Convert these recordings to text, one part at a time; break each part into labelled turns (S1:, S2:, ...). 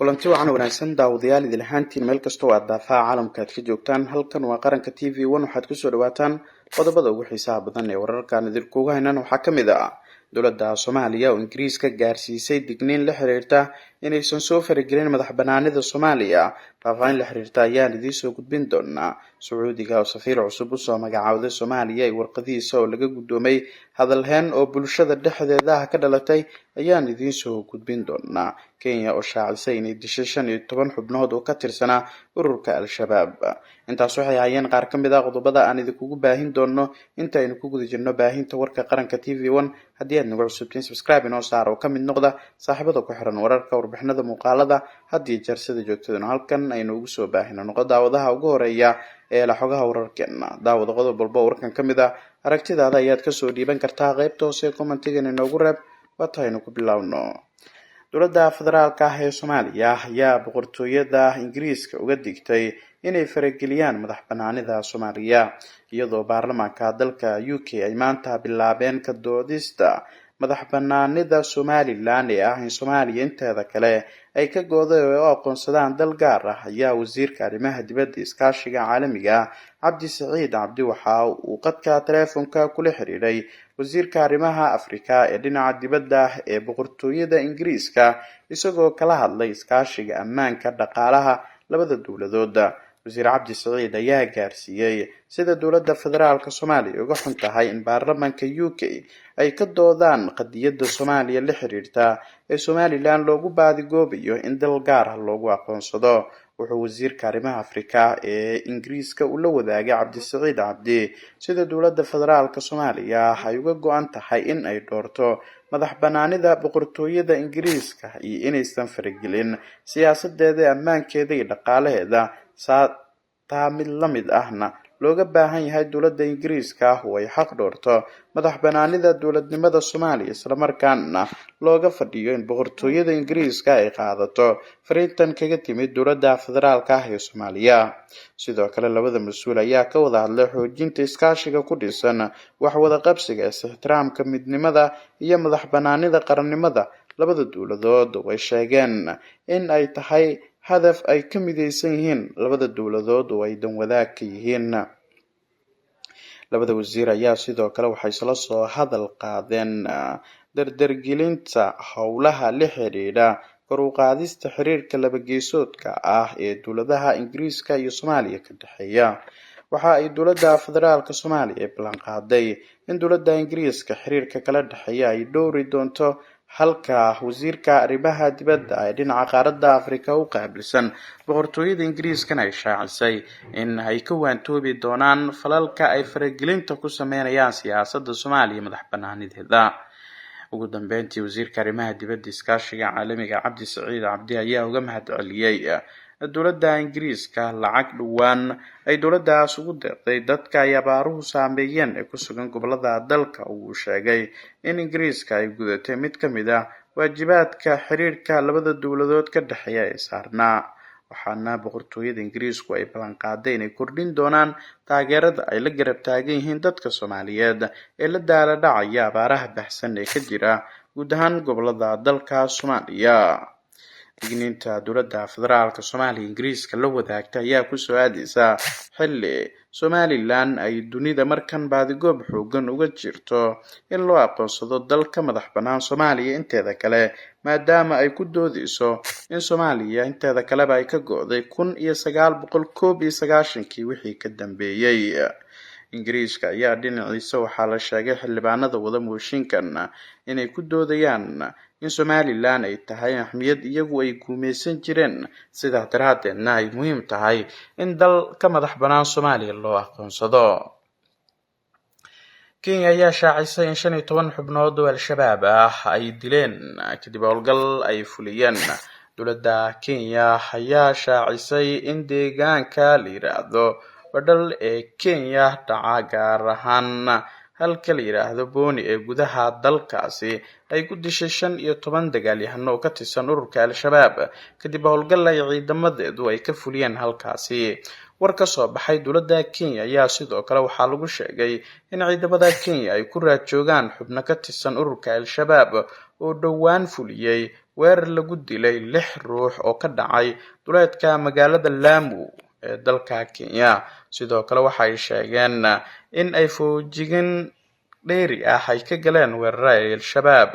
S1: Kulanti wacan wanaagsan daawadayaal, idil ahaantiin meel kasta oo aad daafaha caalamka aad ka joogtaan. Halkan waa Qaranka TV One. Waxaad kusoo dhawaataan qodobada ugu xiisaha badan ee wararkaan idinkugu haynan. Waxaa kamid ah dowladda Soomaaliya oo Ingiriiska gaarsiisay digniin la xiriirta inaysan soo faragelin madax banaanida Soomaaliya. Faahfaahin la xiriirta ayaan idiinsoo gudbin doonaa. Sacuudiga oo safiir cusub usoo magacaawday Soomaaliya iyo warqadihiisa oo laga guddoomay, hadalheen oo bulshada dhexdeeda ah ka dhalatay ayaan idiinsoo gudbin doonaa. Kenya oo shaacisay inay dishay 15 xubnood oo ka tirsanaa ururka Al-Shabaab. Intaas waxay hayeen qaar ka mid ah qodobada aan idinkugu baahin doono inta aynu ku guda jirno baahinta warka Qaranka TV One. Haddii aad nagu cusubtiin, subscribe inoo saar oo ka mid noqda saaxiibada ku xiran wararka, warbixinada, muuqaalada had iyo jeer sida joogtaduna halkan aynu ugu soo baahino. Noqo daawadaha ugu horeeya ee la xogaha wararkeena. Daawada qodob walba oo warkan ka mid ah, aragtidaada ayaad kasoo dhiiban kartaa qeybta hoose ee commentigan inoogu reeb. Waata aynu ku bilowno. Dowladda federaalka ah ee Soomaaliya ayaa Boqortooyada Ingiriiska uga digtay inay farageliyaan madax banaanida Soomaaliya, iyadoo baarlamaanka dalka UK ay maanta bilaabeen ka doodista madax banaanida Somaliland ee ah in Soomaaliya inteeda kale ay ka gooday oo ay u aqoonsadaan dal gaar ah, ayaa wasiirka arrimaha dibadda, iskaashiga caalamiga ah, Cabdi Saciid Cabdi, waxa uu qadka taleefonka kula xiriiray wasiirka arrimaha Afrika ee dhinaca dibadda ee Boqortooyada Ingiriiska, isagoo kala hadlay iskaashiga ammaanka, dhaqaalaha labada dowladood. Wasiir Cabdi Saciid ayaa gaarsiiyey sida dowladda federaalka Soomaaliya uga xun tahay in baarlamaanka UK ay ka doodaan qadiyadda Soomaaliya la xiriirta ee Somaliland loogu baadigoobayo in dal gaar ah loogu aqoonsado. Wuxuu wasiirka arrimaha Afrika ee Ingiriiska ula wadaagay Cabdisaciid Cabdi sida dowladda federaalka Soomaaliya ay uga go-an tahay in ay doorto madax banaanida Boqortooyada Ingiriiska iyo inaysan faragelin siyaasadeeda, ammaankeeda iyo dhaqaalaheeda, taa mid la mid ahna looga baahan yahay dowladda Ingiriiska oo ay xaq dhoorto madax banaanida dowladnimada Soomaaliya, islamarkaana looga fadhiyo in Boqortooyada Ingiriiska ay qaadato fariintan kaga timid dowladda federaalka ah ee Soomaaliya. Sidoo kale, labada mas-uul ayaa ka wada hadlay xoojinta iskaashiga ku dhisan wax wada qabsiga, is-ixtiraamka, midnimada iyo madax banaanida qarannimada labada dowladood oo ay sheegeen in ay tahay hadaf ay ka mideysan yihiin labada dowladood oo ay dan wadaag ka yihiin. Labada wasiir ayaa sidoo kale waxay isla soo hadal qaadeen dardargelinta howlaha la xiriira kor u qaadista xiriirka laba geesoodka ah ee dowladaha Ingiriiska iyo Soomaaliya ka dhexeeya. Waxa ay dowladda federaalka Soomaaliya ay ballan qaaday in dowladda Ingiriiska xiriirka kala dhexeeya ay dhowri doonto, halka wasiirka arrimaha dibadda ee dhinaca qaaradda Afrika u qaabilsan Boqortooyada Ingiriiskana ay shaacisay in ay ka waantoobi doonaan falalka ay faragelinta ku sameynayaan siyaasadda Soomaaliya madax banaanideeda. Ugu dambeyntii, wasiirka arrimaha dibadda, iskaashiga caalamiga, Cabdi Saciid Cabdi, ayaa uga mahad celiyey dowladda Ingiriiska lacag dhowaan ay dowladdaas ugu deeqday dadka ay abaaruhu saameeyeen ee ku sugan gobolada dalka. Uu sheegay in Ingiriiska ay gudatay mid ka mid ah waajibaadka xiriirka labada dowladood ka dhexeeya ee saarnaa, waxaana Boqortooyada Ingiriisku ay ballan qaaday inay kordhin doonaan taageerada ay la garab taagan yihiin dadka Soomaaliyeed ee la daala dhacaya abaaraha baxsan ee ka jira guud ahaan gobolada dalka Soomaaliya. Digniinta dowladda federaalka Soomaaliya Ingiriiska la wadaagta ayaa kusoo aadeysa xilli Somaliland ay dunida markan baadigoob xoogan uga jirto in loo aqoonsado dal ka madax bannaan Soomaaliya inteeda kale, maadaama ay ku doodeyso in Soomaaliya inteeda kaleba ay ka go'day 1991-kii wixii ka dambeeyey. Ingiriiska ayaa dhinaciisa waxaa la sheegay xildhibaanada wada mooshinkan inay ku doodayaan in Somaliland ay tahay axmiyad iyagu ay guumeysan jireen, sidaa daraadeedna ay muhiim tahay in dal ka madax bannaan Soomaaliya loo aqoonsado. Kenya ayaa shaacisay in 15 xubnood oo Al-Shabaab ah ay dileen kadib howlgal ay fuliyeen. Dowladda Kenya ayaa shaacisay in deegaanka la yiraahdo Badhal ee Kenya dhaca, gaar ahaan halka la yiraahdo Boni ee gudaha dalkaasi, ay ku dishay 15 dagaalyahano oo ka tirsan ururka Al-Shabaab kadib howlgal ay ciidamadeedu ay ka fuliyeen halkaasi. War ka soo baxay dowladda Kenya ayaa sidoo kale waxaa lagu sheegay in ciidamada Kenya ay ku raad joogaan xubno ka tirsan ururka Al-Shabaab oo dhowaan fuliyey weerar lagu dilay 6 ruux oo ka dhacay duleedka magaalada Lamu ee dalka Kenya. Sidoo kale waxa ay sheegeen in ay foojigan dheeri ah ay ka galeen weerarada ay Al-Shabaab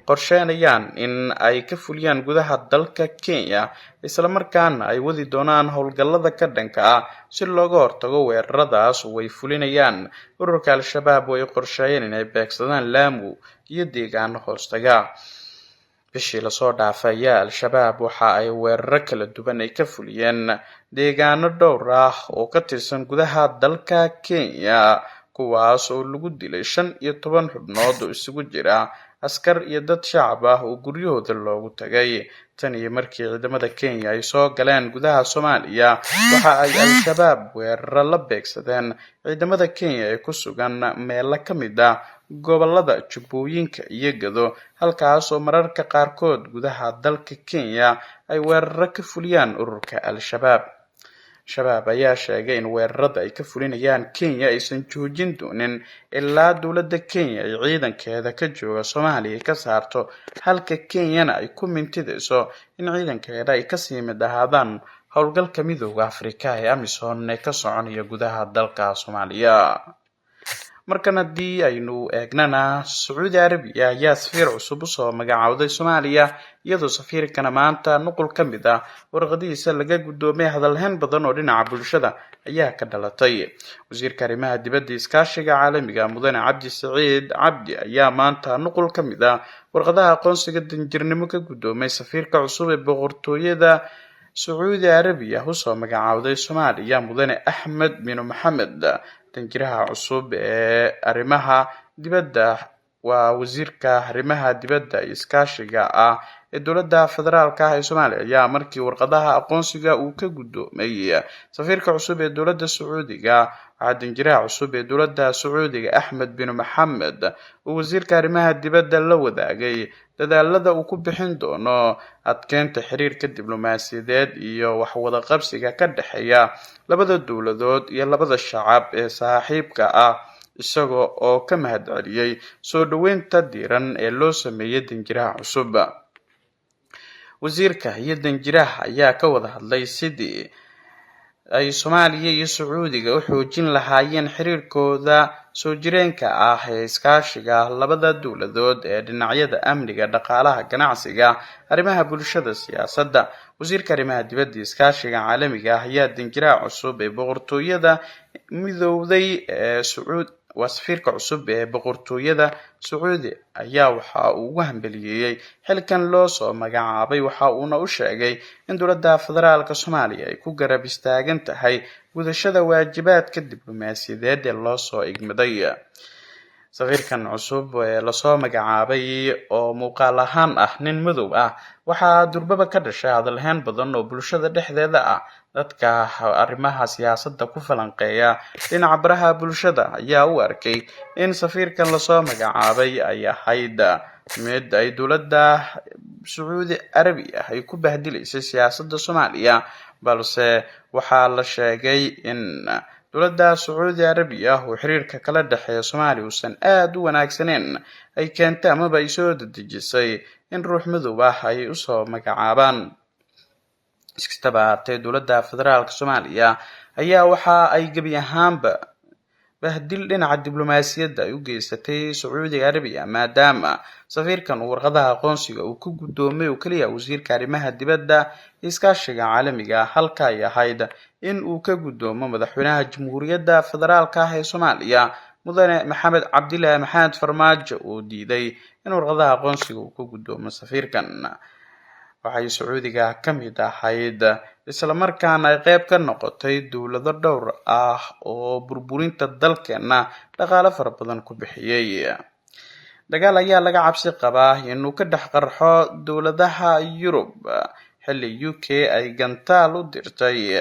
S1: qorsheynayaan in ay ka fuliyaan gudaha dalka Kenya, isla markaana ay wadi doonaan howlgallada ka dhanka ah si looga hortago weeraradaas oo ay fulinayaan ururka Al-Shabaab oo ay qorsheeyeen inay beegsadaan Lamu iyo deegaano hoostaga. Bishii lasoo dhaafay ayaa Al-Shabaab waxa ay weeraro kala duwan ay ka fuliyeen deegaano dhowr ah oo ka tirsan gudaha dalka Kenya, kuwaas oo lagu dilay 15 xubnood oo isugu jira askar iyo dad shacab ah oo guryahooda loogu tagay. Tan iyo markii ciidamada Kenya ay soo galeen gudaha Soomaaliya, waxa ay Al-Shabaab weeraro la beegsadeen ciidamada Kenya ee ku sugan meelo ka mid ah gobollada Jubbooyinka iyo Gedo, halkaas oo mararka qaarkood gudaha dalka Kenya ay weeraro ka fuliyaan ururka Al-Shabaab. Shabaab ayaa sheegay in weerarada ay ka fulinayaan Kenya aysan joojin doonin ilaa dowladda Kenya ay ciidankeeda ka jooga Soomaaliya ka saarto, halka Kenyana ay ku mintidayso in ciidankeeda ay kasii mid ahaadaan howlgalka Midowga Afrika ee AMISOM ee ka soconaya gudaha dalka Soomaaliya. Markan haddii aynu eegnana, Sacuudi Arabiya ayaa safiir cusub usoo magacaawday Soomaaliya, iyadoo safiirkana maanta nuqul ka mid ah warqadihiisa laga guddoomay. Hadalhayn badan oo dhinaca bulshada ayaa ka dhalatay. Wasiirka arrimaha dibadda iskaashiga caalamiga Mudane Cabdi Saciid Cabdi ayaa maanta nuqul ka mid ah warqadaha aqoonsiga danjirnimo ka guddoomay safiirka cusub ee boqortooyada Sacuudi Arabiya usoo magacaawday Soomaaliya, Mudane Axmed Binu Maxamed. Danjiraha cusub ee arrimaha dibadda waa wasiirka arrimaha dibadda iyo iskaashiga ah ee dowladda federaalka ah ee Soomaaliya ayaa markii warqadaha aqoonsiga uu ka guddoomay safiirka cusub ee dowladda Sacuudiga, waxaa danjiraha cusub ee dowladda Sacuudiga Axmed Binu Maxamed uu wasiirka arrimaha dibadda la wadaagay dadaalada uu ku bixin doono adkeynta xiriirka diblomaasiyadeed iyo waxwada qabsiga ka dhexeeya labada dowladood iyo labada shacab ee saaxiibka ah, isaga oo ka mahadceliyey soo dhoweynta diiran ee loo sameeyey danjiraha cusub. Wasiirka iyo danjiraha ayaa ka wada hadlay sidii ay Soomaaliya iyo Sacuudiga u xoojin lahaayeen xiriirkooda soo jireenka ah ee iskaashiga labada dowladood ee dhinacyada amniga, dhaqaalaha, ganacsiga, arrimaha bulshada, siyaasadda. Wasiirka arrimaha dibadda iskaashiga caalamiga ah ayaa danjiraha cusub ee boqortooyada midowday ee Sacuud waa safiirka cusub ee boqortooyada Sacuudi ayaa waxa uu ugu hambaliyeeyey xilkan loo soo magacaabay, waxa uuna u sheegay in dowladda federaalka Soomaaliya ay ku garab istaagan tahay gudashada waajibaadka diblomaasiyadeed ee loo soo igmaday. Safiirkan cusub ee lasoo magacaabay oo muuqaal ahaan ah nin madow ah waxaa durbaba ka dhashay hadalhayn badan oo bulshada dhexdeeda ah. Dadka arrimaha siyaasadda ku falanqeeya dhinaca baraha bulshada ayaa u arkay in safiirkan lasoo magacaabay ay ahayd mid ay dowladda Sacuudi Arabiya ay ku bahdilaysay siyaasadda Soomaaliya, balse waxaa la sheegay in dowladda Sacuudi Arabiya oo xiriirka kala dhexeeya Soomaaliya uusan aada u wanaagsaneyn ay keentay amaba ay soo dedejisay in ruux madow ah ay usoo magacaabaan. Iskastaba haatee, dowladda federaalka Soomaaliya ayaa waxa ay gebi ahaanba bahdil dhinaca diblomaasiyadda ay u geysatay Sacuudi Arabiya, maadaama safiirkan uu warqadaha aqoonsiga uu ku guddoomay oo keliya wasiirka arrimaha dibadda iskaashiga caalamiga, halka ay ahayd in uu ka guddoomo madaxweynaha Jamhuuriyadda Federaalka ah ee Soomaaliya Mudane Maxamed Cabdilaahi Maxamed Farmaajo oo diiday in warqadaha aqoonsiga uu ka guddoomo safiirkan. Waxay Sacuudiga ka mid ahayd islamarkaana ay qayb ka noqotay dowlado dhowr ah oo burburinta dalkeena dhaqaale fara badan ku bixiyey. Dagaal ayaa laga cabsi qabaa inuu ka dhex qarxo dowladaha Yurub xilli UK ay gantaal u dirtay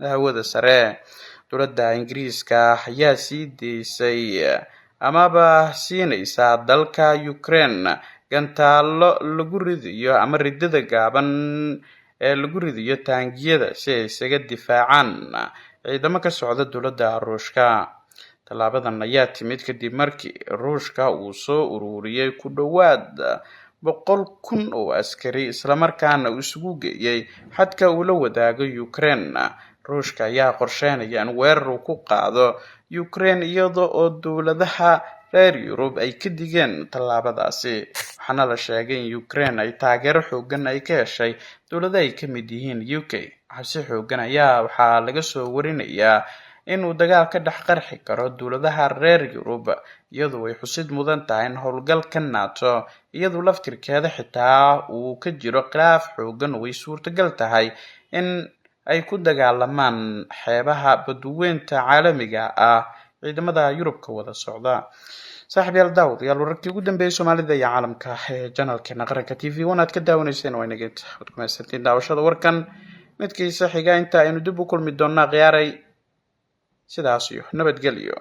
S1: hawada sare. Dowladda Ingiriiska ayaa sii deysay amaba siinaysa dalka Ukraine gantaalo lagu ridayo ama ridada gaaban ee lagu ridayo taangiyada si ay isaga difaacaan ciidamo ka socda dowladda Ruushka. Tallaabadan ayaa timid kadib markii Ruushka uu soo ururiyey ku dhowaad 100,000 oo askari, islamarkaana uu isugu geeyay xadka uu la wadaago Ukraine. Ruushka ayaa qorsheynaya in weerar uu ku qaado Ukraine, iyada oo dowladaha reer Yurub ay ka digeen tallaabadaasi. Waxaana la sheegay in Ukraine ay taageero xoogan ay ka heshay dowlado ay ka mid yihiin UK. Cabsi xoogan ayaa waxaa laga soo warinayaa inuu dagaal ka dhex qarxi karo dowladaha reer Yurub, iyadoo ay xusid mudan tahay in howlgalka NATO iyadu laftirkeeda xitaa uu ka jiro khilaaf xoogan oo ay suurtagal tahay in ay ku dagaalamaan xeebaha badweynta caalamiga ah ciidamada Yurub ka wada socda. Saaxiib yaal, daawadayaal, wararkii ugu dambeeyay Soomaalida iyo caalamka ee channelkeena Qaranka TV One aad ka daawanayseen waa inageed. Waad ku mahadsantiin daawashada warkan midkiisa xiga. Inta aynu dib u kulmi doonaa, khiyaaray, sidaas iyo nabadgelyo.